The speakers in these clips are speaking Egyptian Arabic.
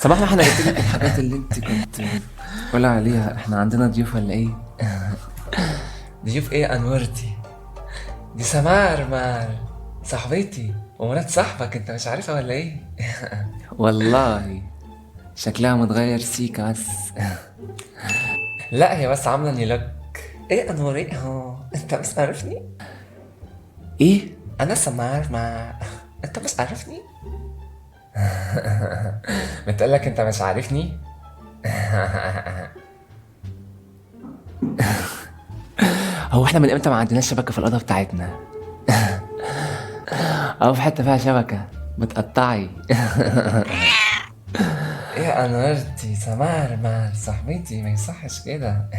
صباح ما احنا جبت لك الحاجات اللي انت كنت بتقولي عليها. احنا عندنا ضيوف ولا ايه؟ ضيوف ايه يا انورتي؟ دي سمار مار صاحبتي ومرات صاحبك، انت مش عارفها ولا ايه؟ والله شكلها متغير سيكا بس. لا هي بس عامله new look. ايه انوري، هو انت مش عارفني؟ ايه انا سمار ما انت مش عارفني؟ بتقولك انت مش عارفني؟ هو احنا من امتى ما عندناش شبكة في الاوضة بتاعتنا؟ او في حتة فيها شبكة بتقطعي. ايه يا انورتي، سمار مع صاحبتي ما يصحش كده.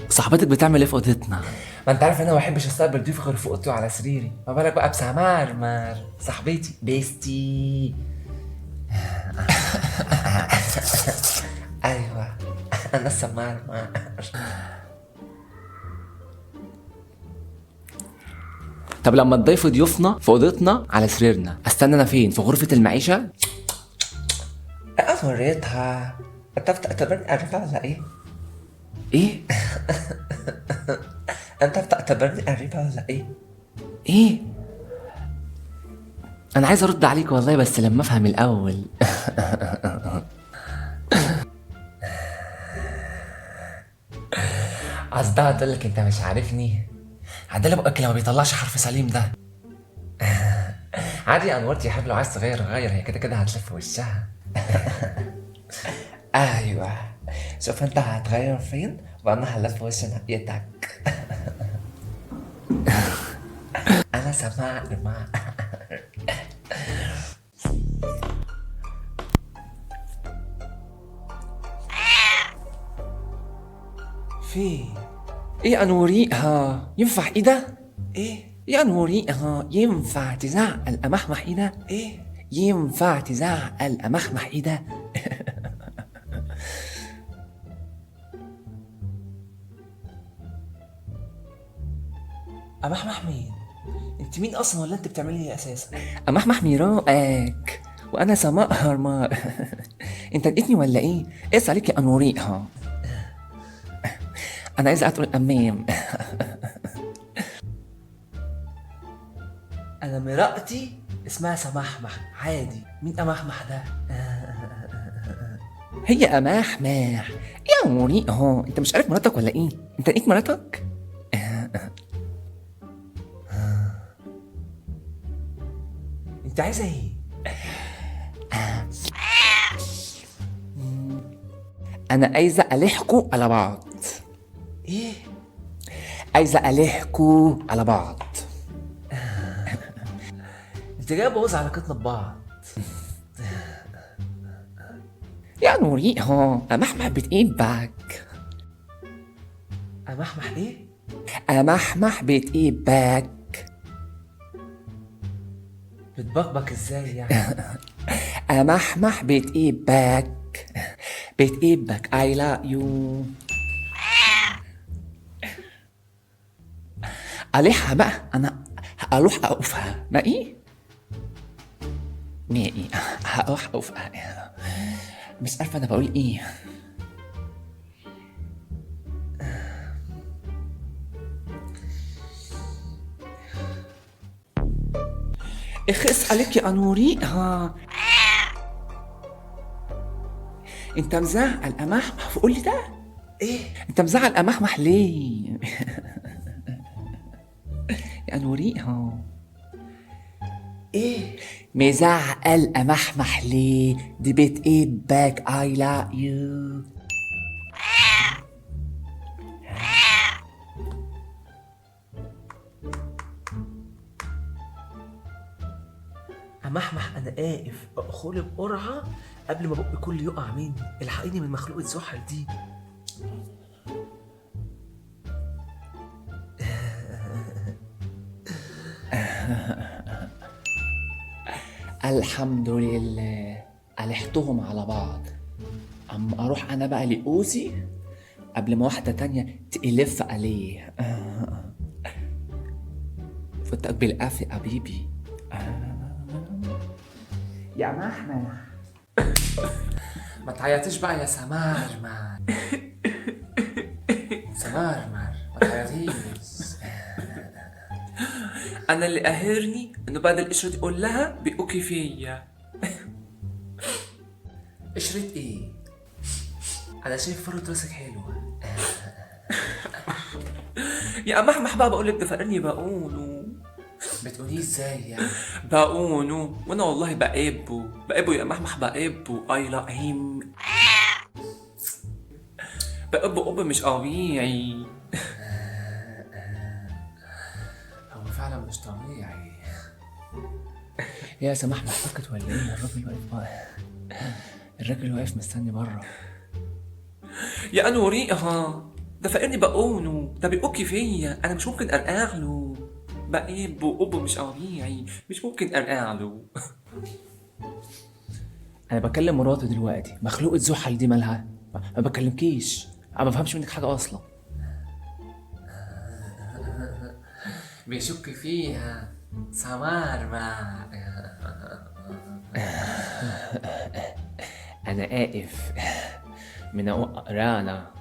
صاحبتك بتعمل ايه في اوضتنا؟ ما انت عارف انا ما بحبش استقبل ضيوف غير في اوضتي وعلى سريري، ما بالك بقى بسمار مار صاحبتي bestie. ايوه انا سمار مار. طب لما تضيفوا ضيوفنا في اوضتنا على سريرنا، استنى انا فين؟ في غرفة المعيشة؟ انا وريتها. انت بتعتبرني قريبة ولا ايه؟ ايه؟ انت بتعتبرني قريبة ولا ايه؟ ايه؟ انا عايز ارد عليك والله بس لما افهم الاول. قصدها تقول لك انت مش عارفني؟ عدل بقك لما بيطلعش حرف سليم ده. عادي يا انورتي يا حبيبي، لو عايز تغير غير، هي كده كده هتلف وشها. ايوه شوف انت هتغير فين وانا هلف وش ناحيتك. انا سماع مع في ايه انوريها؟ ينفع ايه ده؟ ايه يا انوريها؟ ينفع تزعق امحمح ايه ده؟ ايه ينفع تزعق امحمح ايه ده؟ امحمح مين؟ انت مين اصلا ولا انت بتعملي ايه اساسا؟ امحمح ميراك وانا سماء هرمار. انت لقيتني ولا ايه؟ قيس عليك يا انوريها. انا عايز ادخل الامام. انا مرأتي اسمها سمحمح عادي، مين امحمح ده؟ هي امحمح يا انوريها. انت مش عارف مراتك ولا ايه؟ انت لقيت مراتك؟ انت عايزه ايه؟ انا عايزه الحكوا على بعض. ايه؟ عايزه الحكوا على بعض. انت جاي تبوظ علاقتنا ببعض. يا نوريها امحمح بتقيبك. امحمح ايه؟ امحمح بتقيبك. بتبقبق ازاي يعني؟ امحمح بتقيبك بتقيبك. I love you. ألحها بقى، أنا هروح أقفها. ما إيه؟ ما إيه؟ هروح أقفها. مش عارفة أنا بقول إيه. اخس عليك يا أنوريها. أنت مزعل أمحمح في قولي ده؟ إيه؟ أنت مزعل أمحمح ليه؟ يا أنوريها. إيه؟ مزعل أمحمح ليه؟ دي بيت إيه باك. I love you. امحمح انا قاقف اخولي بقرعه قبل ما بقي كله يقع مني. الحقيني من مخلوقة زحل دي. الحمد لله ألحتهم على بعض. أما أروح أنا بقى لأوزي قبل ما واحدة تانية تقلف عليه. فتك بالقفا يا حبيبي. يا محمح. ما تعيطيش بقى يا سمار مار. سمار مار ما تعيطيش. انا اللي قاهرني انه بعد القشرة دي كلها بيقوكي فيا. قشرة ايه؟ انا شايف فروة راسك حلوة. يا محمح بقى، بقول لك ده فقرني بقوله. بتقوليه ازاي يعني؟ بقوله وانا والله بقبه بقبه يا محمح، بقبه اي لا هيم، بقبه قب مش طبيعي. هو فعلا مش طبيعي. يا سماح محتكت ولا ايه؟ الراجل واقف بقى، الراجل واقف مستني بره. يا انوريها ده فقرني بقونه، ده بيقوكي فيا، انا مش ممكن ارقع له. بقبه قب مش طبيعي، مش ممكن ارقع له. انا بكلم مراتي دلوقتي، مخلوقة زحل دي مالها؟ ما بكلمكيش، انا ما بفهمش منك حاجة اصلا. بيشك فيها سمار ما. انا قائف من رانا.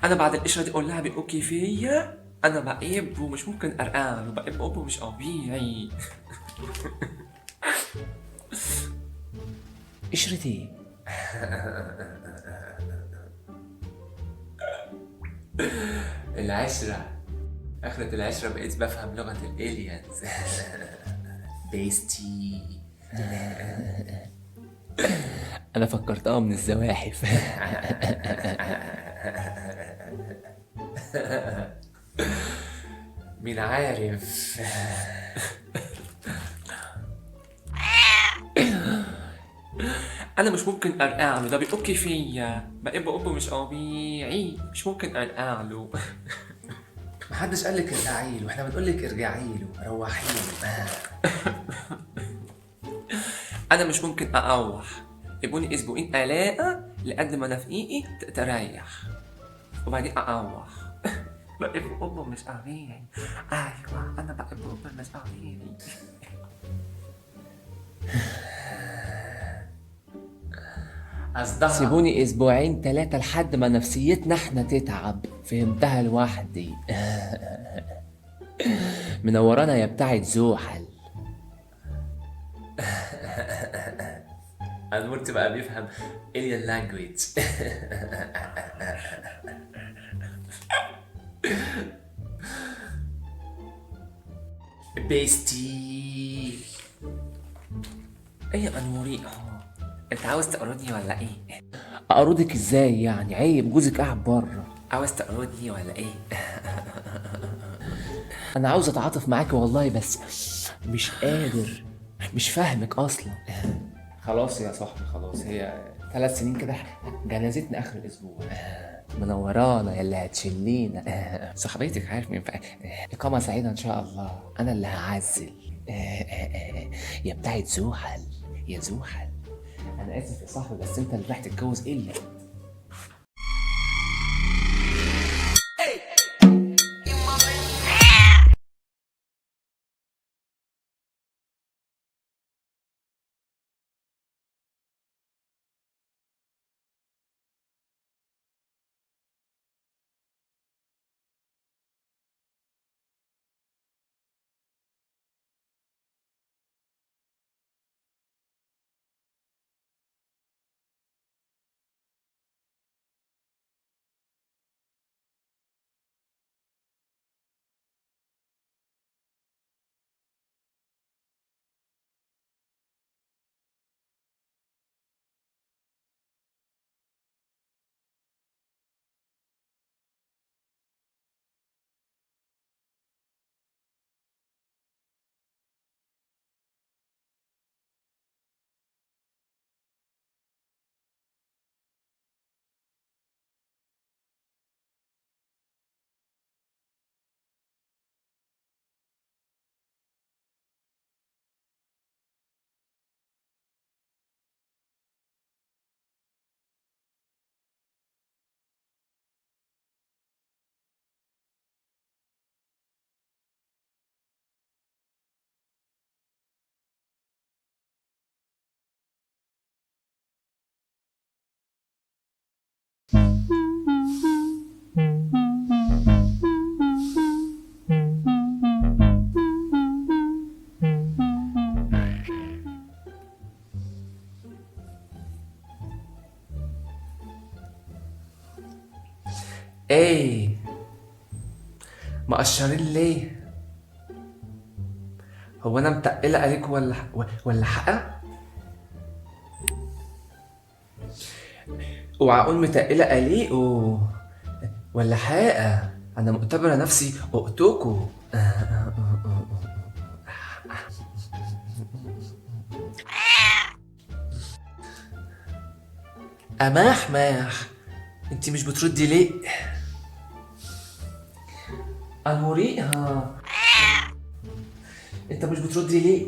انا بعد القشرة دي اقول لها بيقوكي فيا، انا بقب ومش ممكن ارقع له، بقب قب مش طبيعي. قشرة ايه؟ العشرة، آخرة العشرة بقيت بفهم لغة الالينز. بيستي. أنا فكرتها من الزواحف. مين عارف. انا مش ممكن ارقع له، ده بيقوكي فيا، بقب قب مش طبيعي، مش ممكن ارقع له. محدش قال لك ارجعي له، احنا بنقول لك ارجعي له، روحي له. انا مش ممكن اقوح، يبوني اسبوعين قلاقه لقد ما انا في ايدي تريح وبعدين اقوح. بقب قب مش طبيعي. ايوه انا بقب قب مش طبيعي. قصدها سيبوني اسبوعين 3 لحد ما نفسيتنا احنا تتعب، فهمتها لوحدي. منورانا يا بتاعة زحل. انورتي بقى بيفهم alien language. bestie. ايه يا انوري، انت عاوز تقرضني ولا ايه؟ اقرضك ازاي يعني؟ عيب، جوزك قاعد بره. عاوز تقرضني ولا ايه؟ انا عاوز اتعاطف معاكي والله، بس مش قادر، مش فاهمك اصلا. خلاص يا صاحبي خلاص، هي 3 سنين كده جنازتنا اخر الاسبوع. منورانا يا اللي هتشلينا. صاحبتك عارف مين؟ اقامه سعيدة ان شاء الله، انا اللي هعزل. يا بتاعت زحل، يا زحل. انا اسف يا صاحبي، بس انت اللي رايح تتجوز الا. ايه مقشرين ليه؟ هو انا متقله عليكم ولا حقه؟ اوعى اقول متقله عليكم ولا حقه، انا معتبره نفسي اختكم. اماح ماح، انت مش بتردي ليه؟ انوريها، انت مش بتردي ليه؟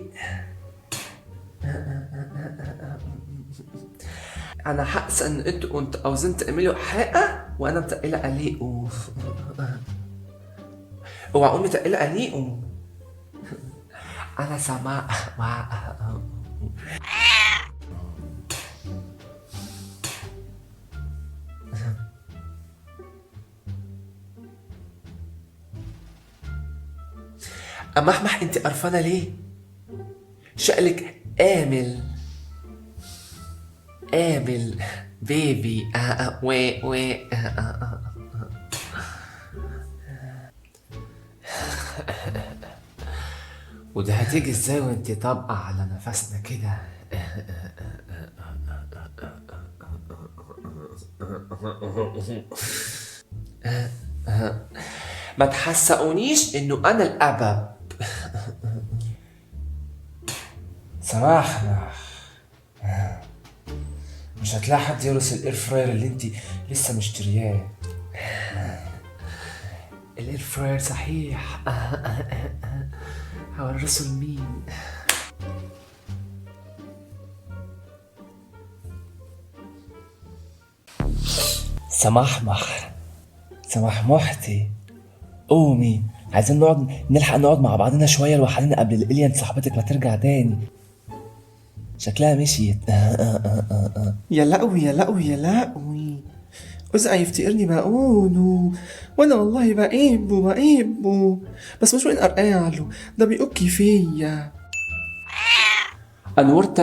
انا حاسه ان انتوا كنتوا عاوزين تعملوا حاجة وانا متقله عليكم. اوعى اقول متقله عليكم. انا سماع. أمحمح انت قرفانة ليه؟ شقلك آمل آمل بيبي. و و وده هتيجي ازاي وانت طابقة على نفسنا كده؟ ما تحسقونيش انه انا الابب. سماحنا مش هتلاقي حد يرقص ال air fryer اللي انت لسه مشترياه. ال air fryer صحيح، هورثه لمين؟ سمحمح سمحمحتي، قومي، عايزين نقعد نلحق نقعد مع بعضنا شوية لوحدنا قبل الاليان صاحبتك ما ترجع تاني. شكلها مشيت. يا لقوي يا لقوي يا لقوي، أزعى يفتقرني بقوله وانا والله بقيبه بقيبه، بس مش وين ارقعله، ده بيقكي فيا. انورت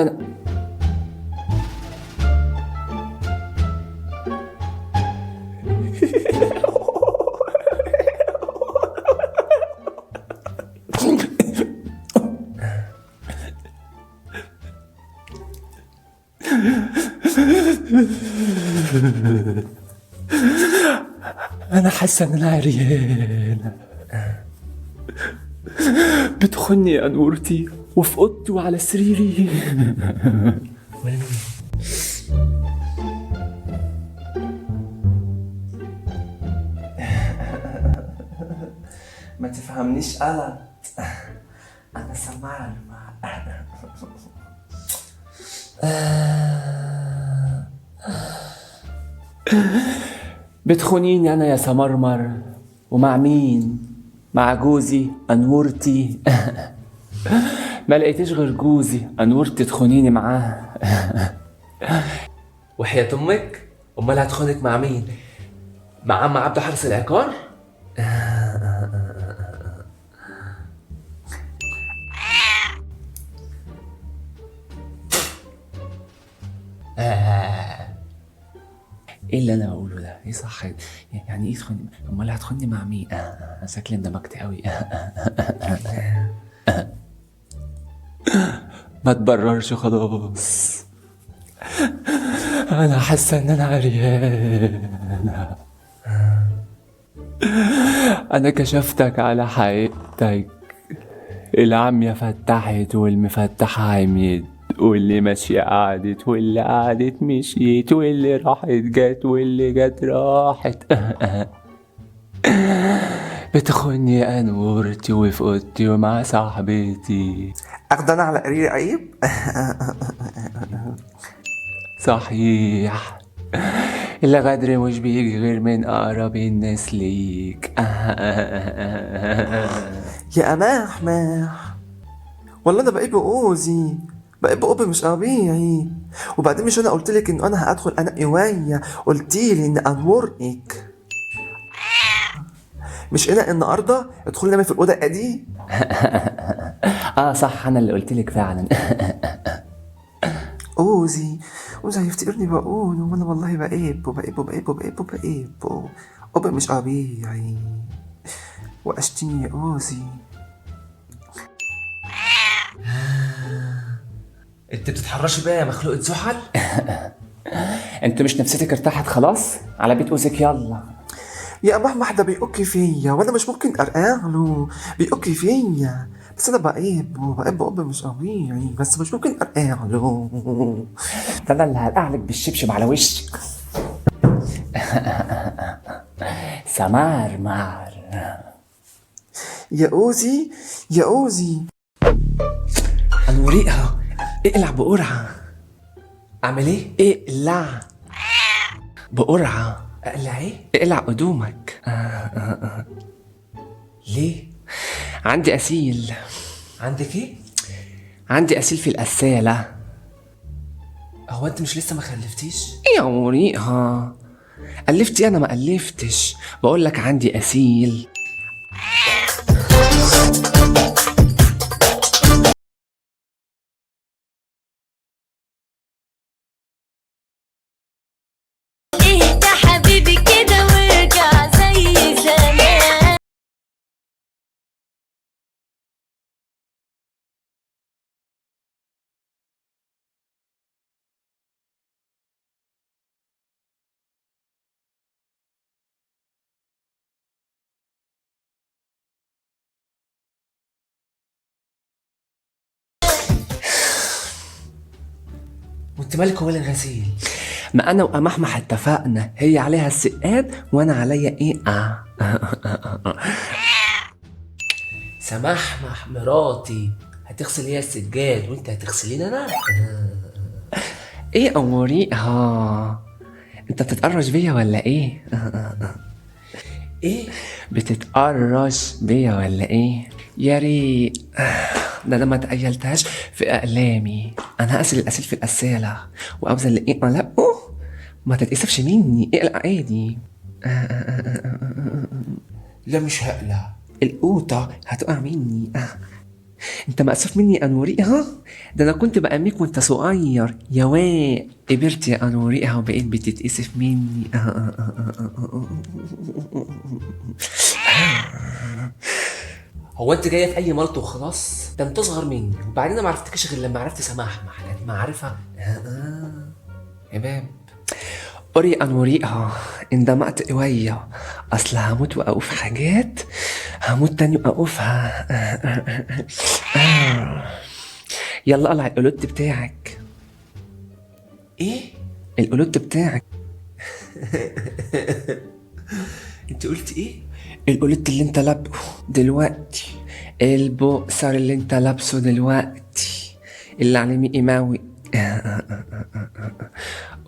أنا حاسة إن أنا عريانة. بتخني يا أنورتي وفي أوضتي وعلى سريري. ما تفهمنيش غلط، أنا سمعان. بتخونيني أنا يا سمرمر، ومع مين؟ مع جوزي أنورتي. ما لقيتش غير جوزي أنورتي تخونيني معاه. وحياة أمك، أمال هتخونك مع مين؟ مع عم عبده حارس العقار؟ ايه اللي انا بقوله ده؟ ايه صح؟ يعني ايه تخوني؟ امال هتخوني مع مين؟ انا شكلي اندمجت قوي. ما تبررش خلاص، انا حاسه ان انا عريانه. انا كشفتك على حقيقتك. العمية فتحت والمفتحة عميت، واللي ماشية قعدت، واللي قعدت مشيت، واللي راحت جت، واللي جت راحت. بتخوني يا أنورتي وفي أوضتي ومع صاحبتي. أخد أنا على قرير عيب؟ صحيح، الغدر مش بيجي غير من أقرب الناس ليك. يا أماح ماح، والله أنا بقيت بأوزي، بقيت بقب مش طبيعي. وبعدين مش انا قلت لك ان انا هدخل انقي ويا، قلتي لي ان انورك مش انا النهارده ادخلي نامي في الاوضة دي. اه صح، انا اللي قلت لك فعلا. اوزي اوزي هيفتكرني بقول وانا والله بقيب بقيب بقيب بقيب بقيب. قب مش طبيعي، وقشتيني يا أوزي. انت بتتحرشي بقى يا مخلوقة زحل؟ انت مش نفسيتك ارتاحت خلاص؟ على بيت اوزك يلا. يا محمح ده بيقك فيا وانا مش ممكن ارقع له، بيقك فيا بس انا بحبه، بحب قب مش طبيعي، بس مش ممكن ارقع له. ده انا اللي هرقعلك بالشبشب على وشك. سمار مار. يا اوزي يا اوزي. انوريقها اقلع بقرعة. اعمل ايه؟ اقلع بقرعة. اقلع ايه؟ اقلع قدومك. ليه؟ عندي أسيل. عندك ايه؟ عندي أسيل في القسالة. هو انت مش لسه ما خلفتيش؟ ايه يا وريقها؟ ألفت ايه؟ انا ما ألفتش، بقول لك عندي أسيل. اهدى حبيبي كده وارجع زي زمان. وانت مالك هو الغسيل؟ ما انا وأمحمح اتفقنا، هي عليها السقاد وانا عليا ايه؟ سمحمح مراتي هتغسل هي السجاد وانت هتغسلين انا؟ ايه اوريقها؟ انت بتتقرش بيا ولا ايه؟ ايه؟ بتتقرش بيا ولا ايه؟ يا ريق، ده انا ما تأيلتهاش في اقلامي. انا هقسل الاسيل في القسالة وابذل اللي ايه؟ لا ما تتقسفش مني، اقلع ايدي. لا مش هقلع. القوطة هتقع مني. انت مقسوف مني يا انوريقها؟ ده انا كنت بأميك وانت صغير يا واق. كبرت يا انوريقها وبقيت بتتقسف مني. هو انت جاية في اي مالطو وخلاص؟ ده انت اصغر مني، وبعدين انا ما عرفتكش غير لما عرفت سماحمح، لان معرفة. يا باب قري انوريقها اندمقت قوية، اصل هموت واقوف حاجات، هموت تاني واقوفها. يلا قلع القلوت بتاعك. ايه؟ القلوت بتاعك. انت قلت ايه؟ القلوت اللي انت لابسه دلوقتي، البؤسر اللي انت لابسه دلوقتي اللي عليه ميكي ماوي.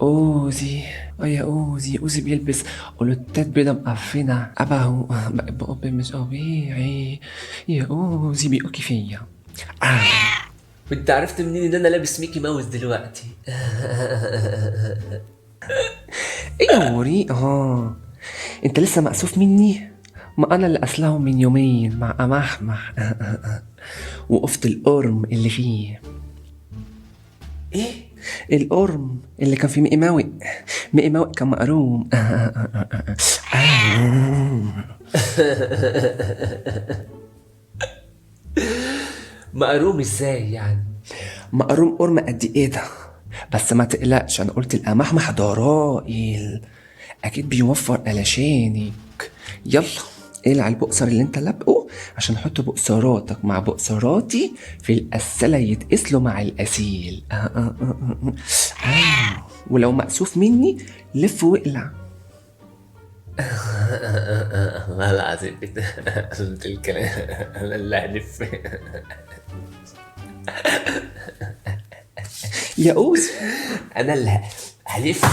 اوزي، يا اوزي، اوزي بيلبس قلوتات بيضة مقفنة. ابهو بقب مش طبيعي يا اوزي، بيقوكي فيا. وانت عرفت منين ان انا لابس ميكي ماوس دلوقتي؟ ايه يا وريقها؟ انت لسه مقسوف مني؟ ما انا اللي قسلهم من يومين مع امحمح. وقفت القرم اللي فيه. ايه؟ القرم اللي كان في ميكي ماوي. ميكي ماوي كان مقروم. مقروم ازاي يعني؟ مقروم قرم قد ايه ده؟ بس ما تقلقش، انا قلت الامحمح ضرائل اكيد بيوفر قلشانك. يلا اقلع البؤسر اللي انت لابقه عشان احط بؤسراتك مع بؤسراتي في القسالة يتقسلوا مع الاسيل. ولو مقسوف مني لف واقلع. والله العظيم قلت الكلام، انا اللي هلف. يا اوزي انا اللي هلف.